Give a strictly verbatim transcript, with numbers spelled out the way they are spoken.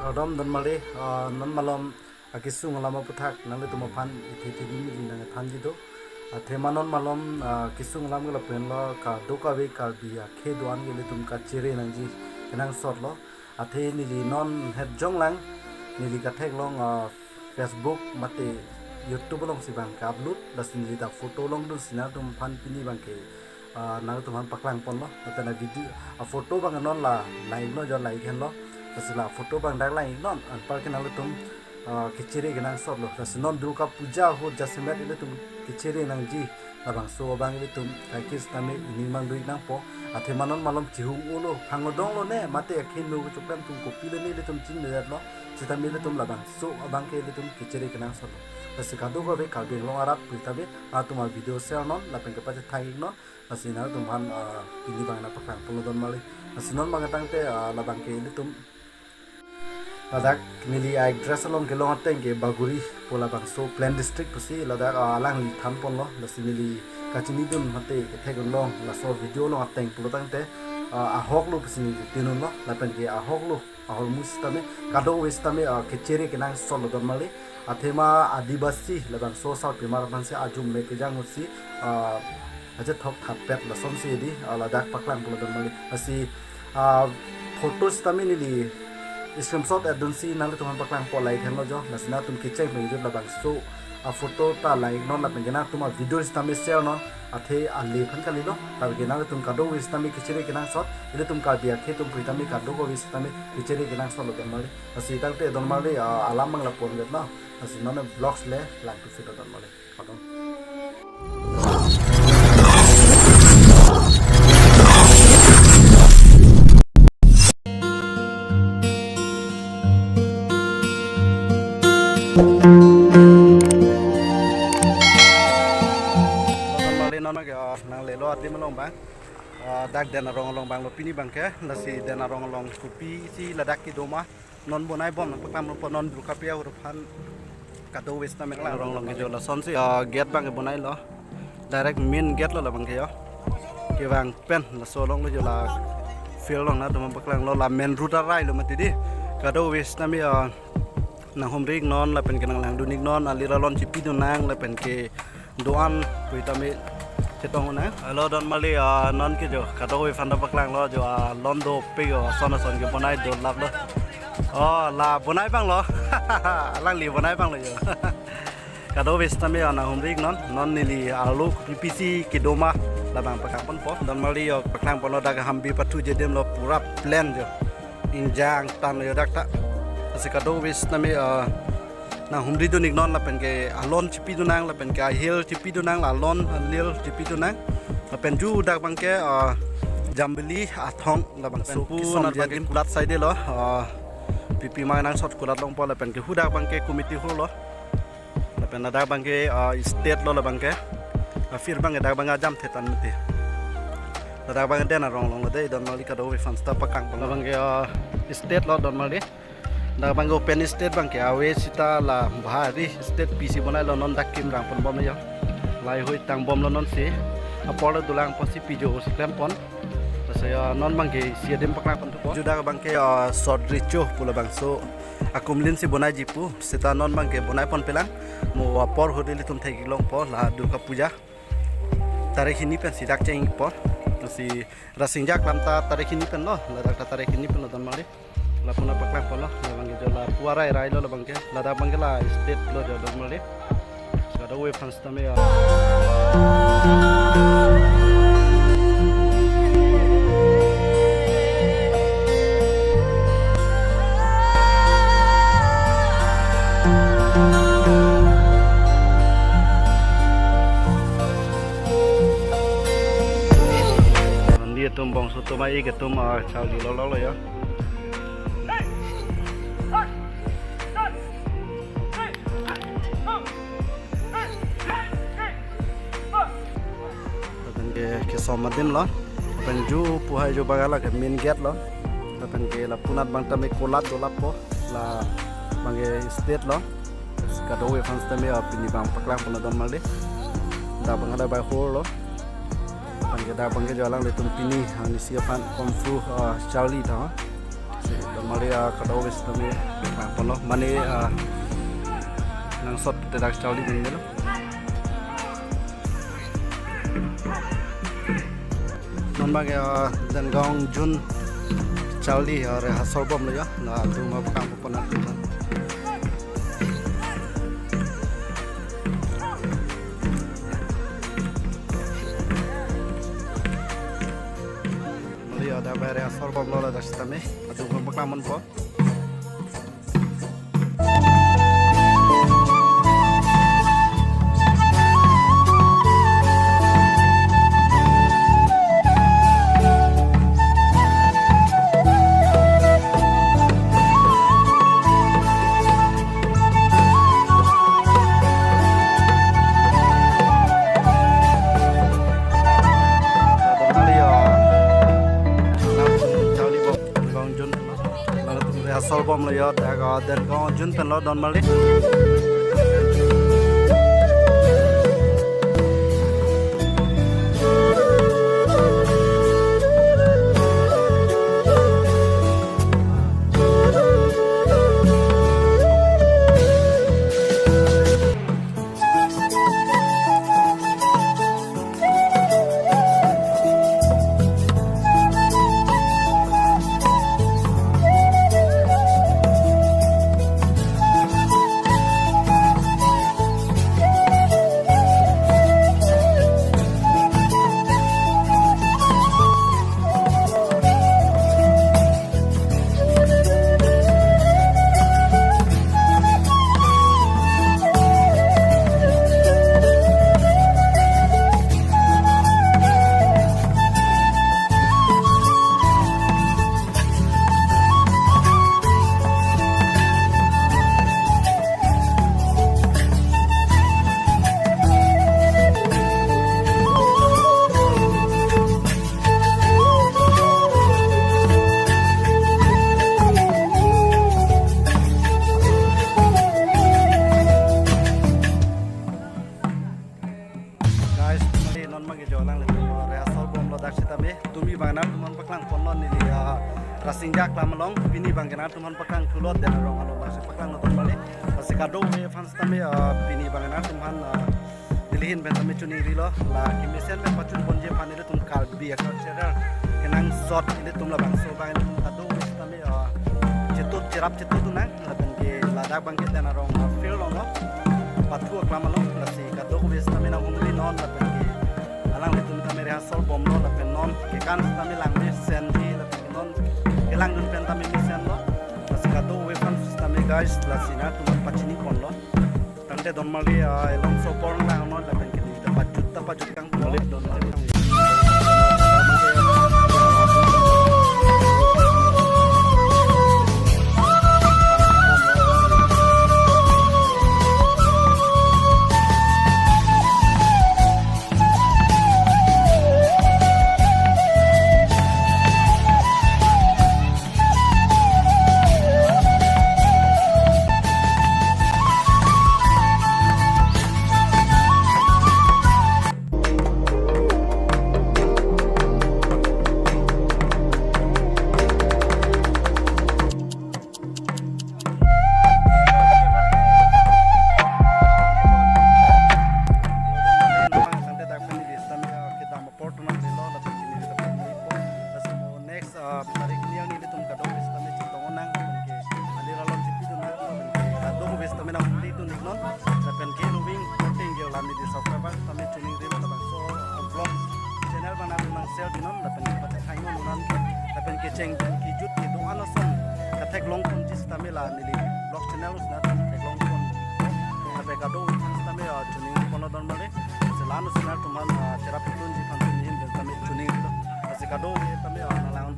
Kardom donmali, ah, non malom akesung alam aputhak nanglitum aphan ithe thili neli nangthanji do. Athema non malom, ah, kesung alam ke lapen lo kadokave Karbi akhei do-an ke ilitum kachere nangji kenangsot lo. Athe neli non het jonglang, neli katheklong, ah, Facebook mate YouTube alongsi abang ke-upload, lasi neli ta photo longdunsi nangtum aphan pini abang ke, ah, nangtum aphan paklangponlo. Lapen a-video, a-photo abang non la, la-iknon jo, la-ik henlo. Lasi la photo abang dak la-iknon, anparke nanglitum, ah, kachere kenangsot lo. Lasi non Durga Puja ahut jasemet ilitum kachere nangji labangso abang ilitum kaikis tame ining abang do-ik nangpo. Athema non malom chihung-olo, phangdong lone, mate akhei no kechoklem atum kopilone ilitum chinine detlo. Sitame ilitum labangso abang ke ilitum kachere kenangsot lo. Lasi kadokave Karbi Anglong arat pu tame nangtum a-video share non, lapen kepachethang-iknon. Lasi nangtum aphan, ah, pini abang nangpaklangponlo donmali. Lasi non abang tangte, ah, labang ke ilitum ladak neli a-address along kelong ateng ke Bagori pu labangso Pillai district pusi ladak, ah, alangli thanponlo. Lasi neli kachinidun mate kethekdun long laso video along ateng pulo tangte, ah, ahok lo pusi neli tinunlo, lapen ke ahok lo ahormu sitame kadokave sitame, ah, kachere kenangsot lo donmali. Athema Adivasi labangso sarpimar aphansi ajum me kejang ahutsi, ah, ajethok thapet lasonsi di, ah, ladak paklangponlo donmali. Lasi, ah, photo sitame neli screenshot etdunsi nanglitum aphan paklangpo, la-ik henlo jo. Lasi nangtum kecheng pengjut labangso a-photo ta la-iknon, lapen ke nangtum a-video sitame share non. Athe ale aphan kalilo, lapen ke nangtum kadokave sitame kachere kenangsot, ilitum Karbi akhei atum pu tame kadokave sitame kachere kenangsot lo donmali. Lasi tangte donmali, ah, alam abang la ponvetnon. Lasi non vlogs le langthu phitlo donmali. Kardom. Donmali non ke, ah, nanglelo adim along abang. Ah, dak Den Arong along abang lo pini abang ke, lasi Den Arong along kopisi ladak kedo ma non bonaibom nangpaklampo, non Durga Puja ahut aphan kadokave sitame lang. Arong along kejo lasonsi, ah, gate abang ke bonailo. Direct main gate lo labang ke jo. Kevang pen laso along lo jo, la field along nangtum aphan paklanglo, la main road arai lo mati di. Kadokave sitame, ah, nanghumri-iknon lapen ke nanglangdun-iknon, alir alon chipidun nang lapen ke do-an pu tame chetong nang. Hello donmali, ah, non kejo kadokave aphan ta paklanglo jo, ah, alon dopik jo, ason ason ke bonai dolaplo. Oh, la bonai abang lo. Alangli bonai abang lo jo. Kadokave sitame, ah, nanghumri-iknon, non neli arlo kopisi kedo ma labang paklangponpo. Donmali jo paklangponlo, dak Hambi pathu je adim lo, pura plain jo. Ingjang tang lo jo dak ta. Lasi kadokave sitame, ah, nanghumridun-iknon lapen ke alon chipidun nang, lapen ke ahil chipidun nang, alon ahil chipidun nang. Lapen ju dak abang ke, ah, Jambili athong labangso, lapen pu kison nat abang ke adim kulat side lo, ah, pipi ma nangsot kulat longpo, lapen ke hudak abang ke committee hall lo. Lapen ladak abang ke, ah, stage lo labang ke. Ah, field abang ke dak abang ajam thetan mati. Ladak abang ke Den Arong along lo de, donmali kadokave aphan sita paklangpon. Labang ke, ah, stage lo donmali. Dak abang ke open stage abang ke ave sita la bhari stage pisi bonailo, non dak kim rangponbom jo. Lahei hui tangbomlo nonsi. Apor lo dolang apotsi pijo osi klempon. Lasi, ah, non abang ke isi adim paklangpon thupo. Ju dak abang ke, ah, Sot Recho pu labangso akumlinsi bonaiji pu. Sita non abang ke bonaiponpelang. Mo apor ahut ilitum thek-ik longpo la Durga Puja. Tarik hini pensi dak cheng-ikpo. Lasi Rasinja aklam ta tarik hini pen lo, ladak ta tarik hini pen lo donmali. Lapu nangpaklangponlo, labang ke jo lapu arai arai lo labang ke, ladak abang ke la stage lo jo donmali. Kadokave aphan sitame, ah. Andi atum bongso atum a-ik atum, ah, charli lolo lo jo. Lapen ke kesom adim lo. Lapen ju pu hai ju abang la ke main gate lo. Lapen ke lapu nat abang tame kolat dolappo. Labang ke stage lo. Kadokave aphan sitame, ah, pini abang paklangponlo donmali. Dak abang ada bai hor lo. Lapen ke dak abang ke jo alanglitum pini arnisi aphan kung fu, ah, charli tha. Mali, ah, kadokave sitame nangponlo. Mane, ah, nangsot te dak charli dun delo. Non bang, ah, Dengaon June charli, ah, rehearsal bomlo ya. Latum abang pon atum. Mali, ah, dak rehearsal bomlo ladak sitame. Atum abang paklang ponpo. Nangtum rehearsal bomlo ya, dak, ah, Dengaon June penlo don mali. Guys, mali non magi jo alanglitum rehearsal bomlo dak sitame. Tumi bang nangtum aphan paklang ponlo neli, ah, Rasinja Aklam along. Pini bang nangtum aphan paklang thulo, Dena Rong along bang si paklanglo don mali. Lasi kadokave fans tame, ah, pini bang nangtum aphan, ah, neli ahin pen tame choningrilo. La kemesen pen pachun ponji aphan ilitum Karbi a-cultural kenangsot ilitum labangso bang ilitum kadokave tame, ah, chetut cherap chetut nang. Lapen ke ladak bang ke Dena Rong, ah, field along lo. Pathu Aklam along, lasi kadokave tame nanghumri non lapen ke alanglitum tame rehearsal bomlo lapen non kekan tame langmesenji lapen ke non kelang dun pen tame mesenlo. Lasi kadokave fans tame guys, lasi nangtum aphan pachini ponlo. Tangte don mali, ah, elong sopor lang non lapen ke neli ta pajut ta pajut kang pon don mali. Tangte dak pen neli sitame, ah, kedam apor tonang delo, lapen ke neli ta pen neli pon. Lasi mo next, ah, tarik hini arni ilitum kadokave tame chetong nang, lapen ke alir along chepi dun nang, lapen ke kadokave tame nanghumri dun iknon, lapen ke loving, supporting ke la neli subscriber tame choningrilo, labangso, ah, vlog channel bang nangtum nang share pinon, lapen ke pachethang non nang ke, lapen ke cheng kejut kedo-an ason katheklong ponji tame la neli vlog channel us nangtum theklong pon. Lapen kadokave tame, ah, choning ponlo don mali. Lasi la-an us nangtum aphan, ah, cherap chetun ji aphan neli ahin pen tame choningrilo. Lasi kadokave tame, ah, nanglang